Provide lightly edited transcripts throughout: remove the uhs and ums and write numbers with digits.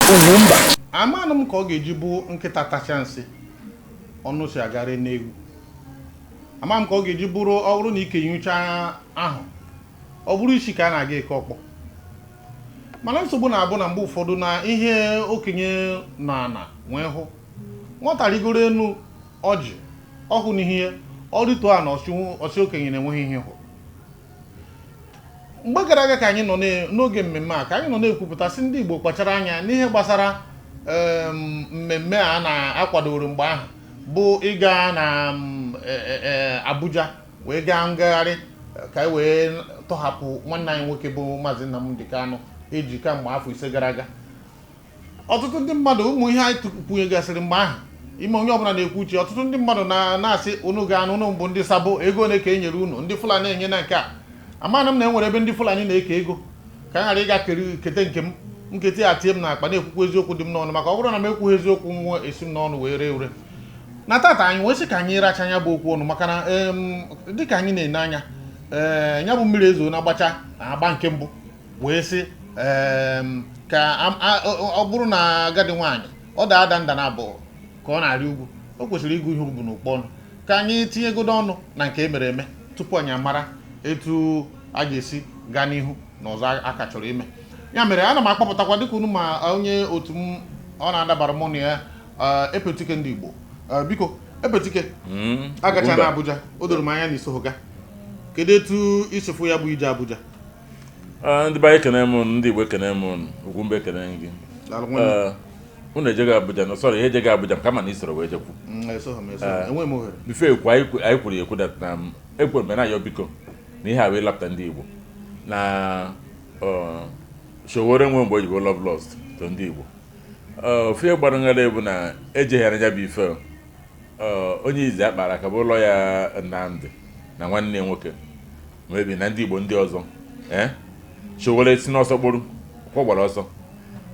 Ugwumba. Amanụ m ka ọ ga-eji bụ nkịta tacha nsị ọnụ si agara n'egwu. Ama m ka ọ ga-eji bụrụ ọ bụrụ na ike nyụcha ahụ, ọ bụrụ isi ka a na-aga eke ọkpọ. Mana nsogbu na-abụ na mgbe ụfọdụ na ihe okenye nọ ana wee hụ nwata rigoro enu ọjị ọhụ n'ihe ọ rituo a na ọsị okenye na-enweghị ihe hụ. Mgbe gara aga ka anyị nọ n'oge mmemme a ka anyị nọ na-ekwupụta sị ndị Igbo kpachara anya n'ihe gbasara mmemme a na-akwadoro mgbe ahụ bụ ịga na Abuja wee gaa ngagharị ka e wee tọhapụ nwanne anyị nwoke bụ Maazị Nnamdi Kanu eji kamgbe afọ 5 gara aga. Ọtụtụ ndị mmadụ ụmụ ihe anyị kwunyegasịrị mgbe ahụ ime onye ọbụla na-ekwu uche, ọtụtụ ndị mmadụ na-asị unu gaa n'ụnụ mbụ ndị sabo ego ole ka e nyere unu, ndị Fulani enye na nke a. Amana m na enwere ebe ndị Fulani na-eke ego ka m ghara ịga kete nke m nketa ya tie m n'akpa na-ekwukwa eziokwu dị m n'ọnụ, maka ọ bụrụ na m ekwughị eziokwu nwa esi m n'ọnụ wee ree ure. Na tata anyị wee sị ka anyị racha anya bụ okwu ọnụ, maka na dịka anyị na-ene anya ee ya bụ mmiri ezo na-agbacha na-agba nke mbụ wee sị ka ọ bụrụ na agadi nwaanyị ọ daa ada nda na abụọ ka ọ na-arị ugwu, o kwesịrị ịgụ ihe ugwu n'ụkpọ ọnụ. Ka anyị tinyegodo ọnụ na nke e mere eme tupu anyị amara etu a ga-esi gaa n'ihu na ọzọ a ka chọrọ ime. Ya mere ana m akpọpụtakwa dịka unu ma onye otu m ọ na-adabara mụ na ya, Epetike ndị Igbo. Biko Epetike, agacha na Abuja, o doro m anya na isoho ga. Kedu etu isifụ ya bụ ije Abuja? Ndị be anyị ekene m unu, ndị Igbo ekene m unu, Ugwumba ekene gị. Unu ejego Abuja na sorry, ejego Abuja kama na isoro wee jekwu. Esoghị m, esoghị m. Enweghị m ohere. Before ekwu anyị kwuru ekwu that na ekwere m na ayọ biko na ihe a wee lapụta ndị Igbo na Sowore nwe mgbe oyibo love lost to ndị Igbo. Ofu ihe gbara nghara bụ na ejeghara ya bụ ife onye izi akpara aka bụ ụlọ ya Nnamdi na nwanne nwoke maybe na ndị Igbo ndị ọzọ. Sowore si n'ọsọ kpụrụ kwọ gbara ọsọ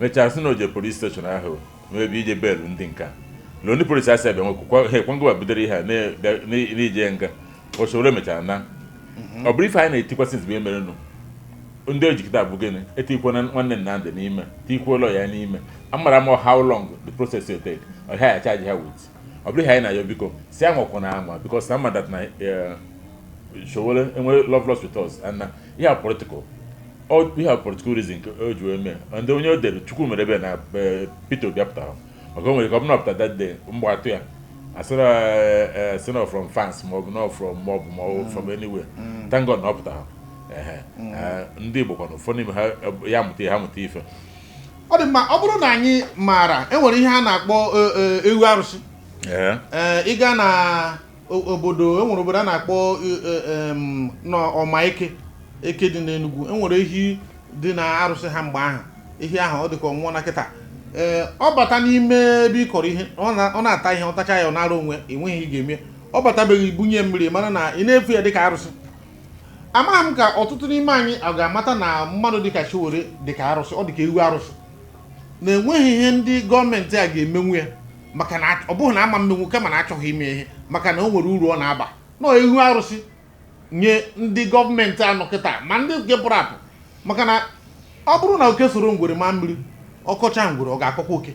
mechaa si na oje police station ahụ maybe ije belu ndị nka na ndị polisi asị abịa nwekwa ha ekwengwa bidoro ihe a n'ije nga. Sowore mechara na ọ bụrụ ife anyị na-etikwa since mgbe merenụ ndị ejikọta bụ gịnị etikwo na nwanne Nnamdi n'ime tikwuo ụlọ ya n'ime amara m how long the process will take ọ ha ya charge ha with. Ọ bụrụ ihe anyị na-ayọ biko si anwakwa na anwa because na ama that na Sowore enwere love lost with us and na ihe a political ihe a political reason ka o ji wee mee ndị onye o dere Chukwu mere ebe na Peter Obi apụtara, maka o nwere ka ọ bụrụ na ọ pụtara that day mgbe atụ ya asịrị si na from fans maọbụ na from maọbụ from anywhere. Thank God na ọ pụtara. Ndị Igbo kwana ụfọdụ n'ime ha ya mụta ihe ha mụta ife. Ọ dị mma. Ọ bụrụ na anyị maara enwere ihe a na-akpọ ewu arụsị, ee ịga na obodo enwere obodo a na-akpọ n'Ọma Eke Eke dị n'Enugu, enwere ehi dị na arụsị ha mgbe ahụ ehi ahụ ọ dị ka ọ nwụọ na kịta. Ee ọ bata n'ime ebe ị kọrọ ihe ọ na-ata ihe, ọ tacha ya ọ nara onwe, enweghị ihe ị ga-eme. Ọ batabeghị bunye mmiri mara na ị na-efu ya dịka arụsị. Amaghị m ka ọtụtụ n'ime anyị ọ ga-amata na mmadụ dịka Sowore dịka arụsị, ọ dịka ewu arụsị na enweghị ihe ndị gọọmenti a ga-emenwu ya, maka na ọ bụghị na ama mmenwu kama na achọghị ime ihe maka na o nwere uru ọ na-aba nọọ ewu arụsị nye ndị gọọmenti anọ kịta ma ndị nke pụrụ apụ. Maka na ọ bụrụ na oke soro ngwere maa mmiri ọkọcha ngwere ọ ga-akọkwa oke.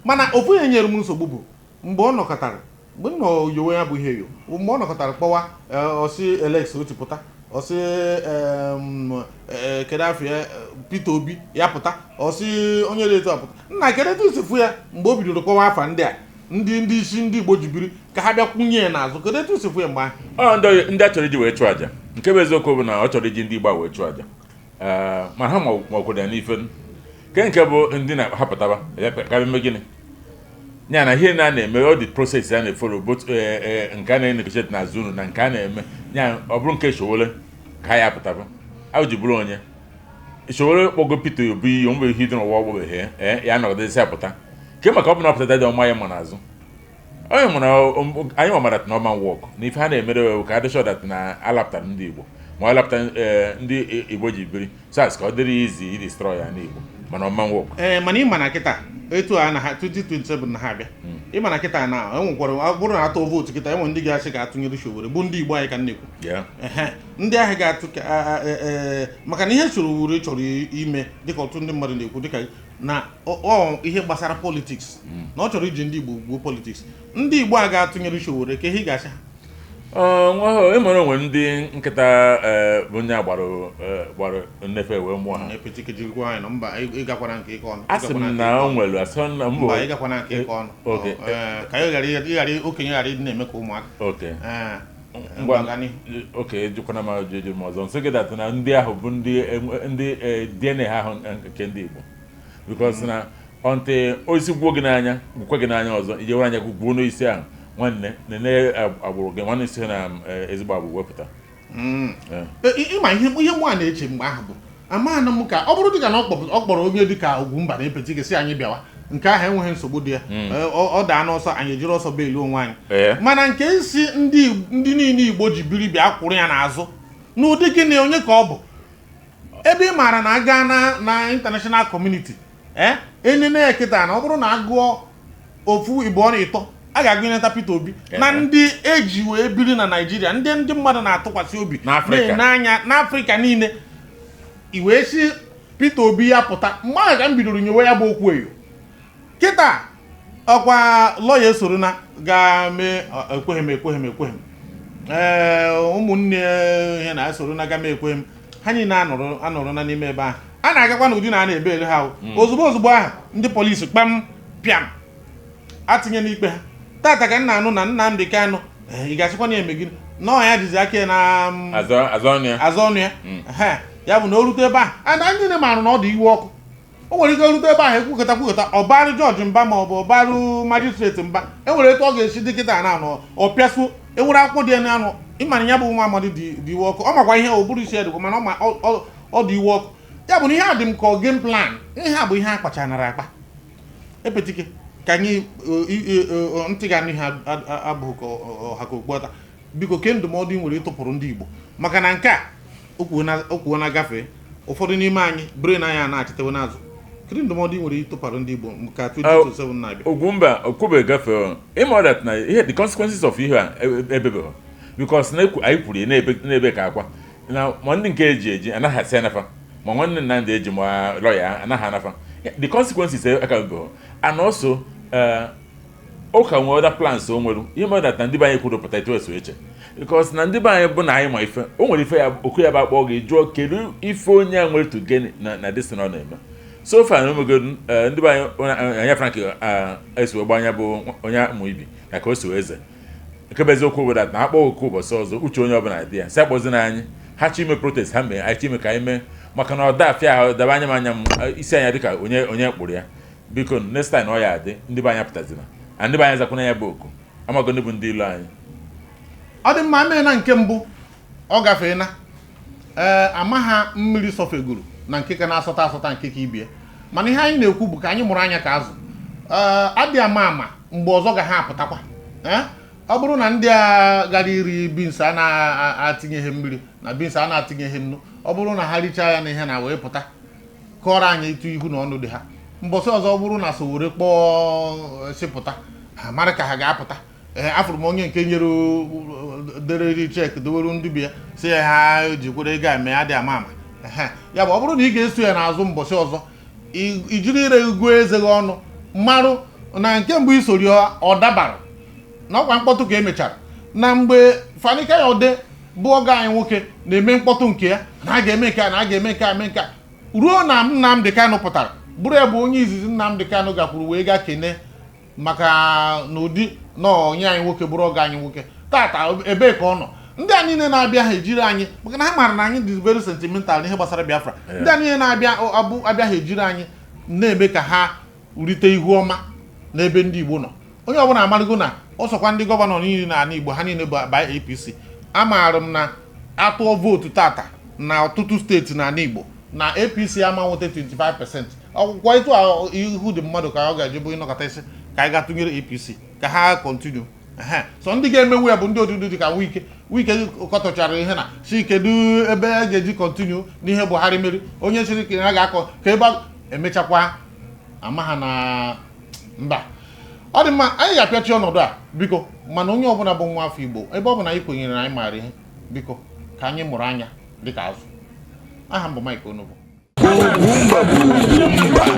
Mana ofu ihe nyere m nsogbu bụ mgbe ọ nọkọtara mgbe m nọ yowe ya bụ ihe yo mgbe ọ nọkọtara kpọwa ọsị Alex Otti pụta, ọsị kedu afọ ya Peter Obi ya pụta, ọsị onye dị etu a pụta. Nna kedu etu isi fụ ya mgbe o bidoro kpọwa afa ndị a ndị isi ndị Igbo ji biri ka ha bịa kwunye ya n'azụ? Kedu etu isi fụ ya mgbe ahụ? Ọ ndị a chọrọ iji wee chụọ àjà, nke bụ eziokwu bụ na ọ chọrọ iji ndị Igbo a wee chụọ àjà, ma ha ma ọkwụrụ ya n'ife nke bụ ndị na-ahapụtaba ya ka eme gịnị ya na ihe na na-eme ọ dị process ya na-efollow both nke a na-enegotiate na azụ unu na nke a na-eme ya. Ọ bụrụ nke Sowore ka ya apụtaba ahụ ji bụrụ onye Sowore kpọgo Peter Obi iyi onwe ihe dị n'ụwa ọgbọbeghị ya nọgidesi apụta ke maka ọ bụ na ọ pụtara dị ọma ya ma n'azụ onye mụrụ anyị mamara na ọma work na ife ha na-emere ewu ka adị sure that na alapụtara ndị Igbo ma ọ lapụta ndị Igbo ji biri so as ka ọ dịrị easy i destroy ya n'Igbo, mana ọma work. Ee, mana ịma na kịta etu a na ha 2027 na ha abịa, ịma na kịta na enwekwara ọ bụrụ na atụ vootu kịta enwe ndị ga-asị ka atụnyere Sowore bụ ndị Igbo anyị ka m na-ekwu. Ehe, ndị ahụ ga-atụ ka maka na ihe Sowore chọrọ ime dịka ọtụtụ ndị mmadụ na-ekwu dịka Na ọ ihe gbasara politics, na ọ chọrọ iji ndị Igbo gbuo politics, ndị Igbo a ga-atụnyere Sowore, ka ihe ị ga-asị ha? Nwa ịmara onwe ndị nkịta bụ ndị agbara gbara nnefe wee mụọ ha. Epetike, jirikwa anyị nọ mba, ịgakwana nke ịkọ ọnụ. A sị m na o nwere asọ na mbụ. Mba, ịgakwana nke ịkọ ọnụ. Okay. Ka anyị ghara okenye ghara ịdị na-eme ka ụmụaka. Ee, Ngwa. ngwa, gaa n'ihu. Oke, jụkwana m ajụjụ m ọzọ, nsị gị that na ndị ahụ bụ ndị DNA ha ahụ nke ndị Igbo, because na ọntị osisi gwuo gị n'anya, gwukwa gị n'anya ọzọ, ije were anya gwuo n'isi ahụ. Nwanne, nene agbụrụ gị, nwanne, si na ezigbo agbụrụ wepụta. Ịma ihe mụ a na-eche mgbe ahụ bụ amaghị m ka ọ bụrụ dịka na ọ kpọrọ onye dịka Ugwumba na Epetike si anyị bịawa, nke ahụ enweghị nsogbu dị ya. Ọ daa n'ọsọ, anyị ejiri ọsọ beelu onwe anyị. Mana nke isi ndị niile Igbo ji biri bịa kwụrụ ya n'azụ n'ụdị gịnị? Onye ka ọ bụ ebe ị maara na aga na international community, ee, enene ya kịta na ọ bụrụ na agụọ ofu Igbo na ịtọ, a ga-agụnyeta Peter Obi na ndị eji wee biri na Naịjirịa, ndị mmadụ na-atụkwasị obi N'Afrịka. Na-ene anya n'Afrịka niile, i wee si Peter Obi ya pụta. Mgbe ahụ ka m bidoro nyewe ya bụ okwu eyo. Kịta ọkwa lọya esoro na gaa mee ekweghị m, ekweghị m, ekweghị m. Ee, ụmụnne ihe na-esoro na ga mee ekweghị m, ha niile anọrọ na n'ime ebe ahụ a na-agakwa n'ụdị na a na-ebe ele ha ahụ. Ozugbo ozugbo ahụ, ndị polisi kpam pịam atinye n'ikpe ha. Tata ka m na-anụ na Nnamdi Kanu, ị ga-asịkwa na ya eme gịnị na ọ ya jizi aka ya na azọ azọ ọnụ ya. Azọ ọnụ ya. Ehe, ya bụ na o rute ebe ahụ, and anyị niile maara na ọ dị iwe ọkụ, o nwere ike rute ebe ahụ, ekwukọta kwukọta, ọbarụ jọji mba ma ọ bụ ọbarụ magistrate mba. E nwere etu ọ ga-esi dị kịta na anọ ọ pịasuo, enwere akwụkwọ dị ya n'anụ. Ịmara ya bụ nwa amadi dị iwe ọkụ, ọ makwa ihe o buru isi ya dịkwa, mana ọ ma ọ dị iwe ọkụ. Ya bụ na ihe a dị m ka ọ game plan, ihe a bụ ihe a kpachanara akpa. Epetike, ka anyị ntị ga n'ihe abụghị ka ọha ka okpuata. Biko, ke ndụmọdụ ị nwere ịtụpụrụ ndị Igbo, maka na nke a o kwuo na gafee, ụfọdụ n'ime anyị brain anyị a na-achịtewe n'azụ. Kedu ndụmọdụ ị nwere ịtụpụrụ ndị Igbo ka 2027 na-abịa? Ugwumba okwube gafee, ịma that na ihe the consequences of ihe a ebebeghị, because na anyị kwuru ya na-ebe ka akwa na ma ndị nke eji anaghị asị anafa, ma nwanne Nnamdị eji, ma lọya anaghị anafa. The consequences aka ebeghị. And also ụka nwere other plans o nwere ihe mere that na ndị be anyị kwuru pụta etu esi eche, because na ndị be anyị bụ na anyị ma ife o nwere, ife ya oku ya bụ akpọ gị jụọ kedu ife onye a nwere to gain na this thing ọ na-eme. So far na omego ndị be anyị anya Frank esi wee gbanya bụ onye amụ ibi na ka o si wee eze. Nke bụ eziokwu bụ that na akpọ oku ụbọchị ọzọ, uche onye ọbụla dị ya, si akpọzina anyị. Ha chọ ime protest, ha mee. Anyị chọ ime ka anyị mee, maka na ọ da afịa ahụ daba anya m anya m isi anya dịka onye kpụrụ ya. Biko, next time ọ ya adị, ndị be anyị apụtazina na ndị be anyị zakwana ya bụ oku, amago ndị bụ ndị ilo anyị. Ọ dị mma. Mee na nke mbụ ọ gafee na ee ama ha mmiri sọfegoro na nke ka na-asọta asọta nke ka ibie. Mana ihe anyị na-ekwu bụ ka anyị mụrụ anya ka azụ, ee, adị ama ama mgbe ọzọ ga ha apụtakwa. Ee, ọ bụrụ na ndị a gara iri beans a na-atinyeghị mmiri na beans a na-atinyeghị nnu, ọ bụrụ na ha richaa ya na ihe na wee pụta kọrọ anyị ịtụ ihu na ọnụ dị ha mbọsị ọzọ, ọ bụrụ na Sowore kpọọ si pụta, ha mara ka ha ga-apụta. Ee, afụrụ m onye nke nyere dereri cheque dowere ndị bi ya, si ya ha jikwara ego a mee adị ama ama. Ehe, ya bụ ọ bụrụ na ị ga-eso ya n'azụ mbọsị ọzọ, i jiri ire gụọ eze gị ọnụ, marụ na nke mbụ isori ọ dabara na ọkwa mkpọtụ ka emechara na mgbe Fani Kayode bụ ọgọ anyị nwoke na-eme mkpọtụ nke ya na a ga-eme nke a, na a ga-eme nke a, mee nke a, ruo na Nnamdi Kanu pụtara bụrụ ya bụ onye izizi Nnamdi Kanu gakwuru wee gaa kene maka n'ụdị na onye anyị nwoke bụrụ ọgọ anyị nwoke. Tata ebee ka ọ nọ? Ndị a niile na-abịa ha ejiri anyị maka na ha maara na anyị dị very sentimental n'ihe gbasara Biafra. Ndị a niile na-abịa abụ abịa ha ejiri anyị na-eme ka ha rite ihu ọma n'ebe ndị Igbo nọ. Onye ọbụla amarịgo na ọsọkwa ndị governor niile n'ala Igbo, ha niile bụ by APC. Amaara m na atụọ vootu tata na ọtụtụ steeti n'ala Igbo na APC ama nweta 25%. Ọkwụkwọ ịtụ ihu dị mmadụ ka ọ ga-eji bụ ịnọkọta isi ka anyị ga tụnyere APC ka ha continue. Ehe, so ndị ga-emenwu ya bụ ndị odudu dị ka Wike. Wike kọtọchara ihe na si kedu ebe a ga-eji continue n'ihe Buhari meri, onye siri ka ya ga-akọ ka ebe emechakwa ama ha na mba. Ọ dị mma, anyị ga-apịachi ọnọdụ a, biko. Mana onye ọbụla bụ nwa afọ Igbo, ebe ọ bụ na anyị kwenyere na anyị maara ihe, biko ka anyị mụrụ anya dịka azụ. Aha m bụ Mike Onugbu. Ugwumba bụ Ugwumba.